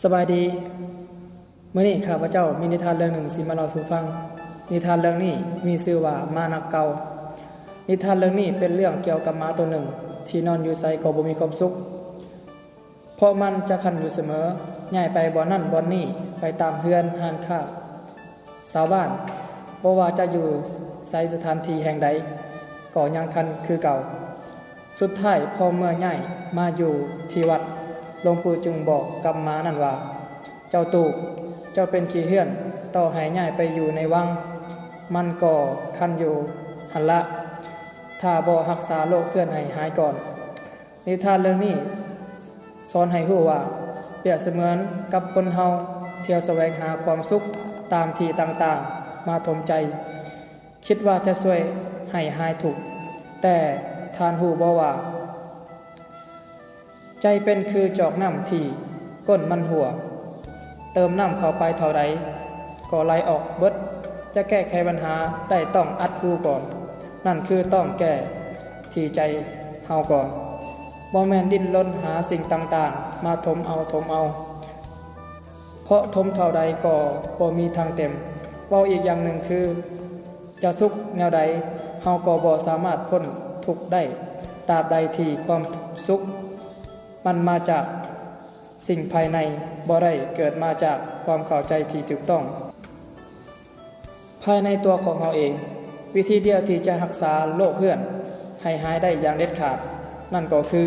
ສະບາຍດີ. ມື້ນີ້ຂ້າພະເຈົ້າມີນິທານເລື່ອງໜຶ່ງຊິມາເລົ່າສູ່ຟັງ. ນິທານເລື່ອງນີ້ມີຊື່ວ່າ ໝານັກເກົ່າ. ນິທານເລື່ອງນີ້ເປັນເລື່ອງກ່ຽວກັບໝາຕົວໜຶ່ງທີ່ນອນຢູ່ໃສກໍບໍ່ມີຄວາມສຸກ, ເພາະມັນຈະຂັນຢູ່ສະເໝີ, ຍ້າຍໄປບ່ອນນັ້ນບ່ອນນີ້, ໄປຕາມເຮືອນຮ້ານຄ້າຊາວບ້ານ, ບໍ່ວ່າຈະຢູ່ໃສສະຖານທີ່ແຫ່ງໃດກໍຍັງຂັນຄືເກົ່າ. ສຸດທ້າຍພໍເມື່ອຍ້າຍມາຢູ່ທີ່ວັດ, ຫຼວງປູ່ຈຶ່ງບອກກັບໝານັ້ນວ່າ, ເຈົ້າຕູບ, ເຈົ້າເປັນຂີ້ເຫື່ອນ, ຕໍ່ໃຫ້ຍ້າຍໄປຢູ່ໃນວັງ, ມັນກໍຂັນຢູ່ຫັ້ນລະ, ຖ້າບໍ່ຮັກສາໂລກເຄື່ອນໃຫ້ຫາຍກ່ອນ. ນິທານເລື່ອງນີ້ສອນໃຫ້ຮູ້ວ່າ ປຽບສະເໝືອນກັບຄົນເຮົາທ່ຽວສະແຫວງຫາຄວາມສຸກຕາມທີ່ຕ່າງໆມາຖົມໃຈ, ຄິດວ່າຈະຊ່ວຍໃຫ້ຫາຍທຸກ, ແຕ່ທ່ານຮູ້ບໍ່ວ່າ ໃຈເປັນຄືຈອກນ້ຳທີ່ກົ້ນມັນຮົ່ວ, ເຕີມນ້ຳເຂົ້າໄປເທົ່າໃດກໍໄຫຼອອກເບິດ. ຈະແກ້ໄຂບັນຫາໄດ້ຕ້ອງອັດຮູ້ກ່ອນ, ນັ້ນຄືຕ້ອງແກ້ທີ່ໃຈເຮົາກ່ອນ, ບໍ່ແມ່ນດີ້ນລົນຫາສິ່ງຕ່າງໆມາຖົມເອົາ, ຖົມເອົາ. ເພາະຖົມເທົ່າໃດກໍບໍ່ມີທາງເຕັມ. ເວົ້າອີກຢ່າງໜຶ່ງຄື ຈະສຸກແນວໃດ, ເຮົາກໍບໍ່ສາມາດພົ້ນທຸກໄດ້, ຕາບໃດທີ່ຄວາມສຸກມັນມາຈາກສິ່ງພາຍໃນບໍ່ໄດ້ເກີດມາຈາກຄວາມເຂົ້າໃຈທີ່ຖືກຕ້ອງ ພາຍໃນຕົວຂອງເຮົາເອງ. ວິທີດຽວທີ່ຈະຮັກສາໂລກເຮືອນໃຫ້ຫາຍໄດ້ຢ່າງເດັດຂາດ ນັ້ນກໍຄື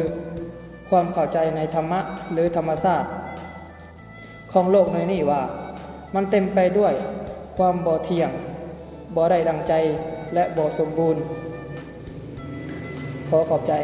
ຄວາມເຂົ້າໃຈໃນທຳມະ ຫຼື ທຳມະຊາດຂອງໂລກໃນນີ້ວ່າ ມັນເຕັມໄປດ້ວຍຄວາມບໍ່ທ່ຽງ, ບໍ່ໄດ້ດັ່ງໃຈ ແລະ ບໍ່ສົມບູນ. ຂໍຂອບໃຈ.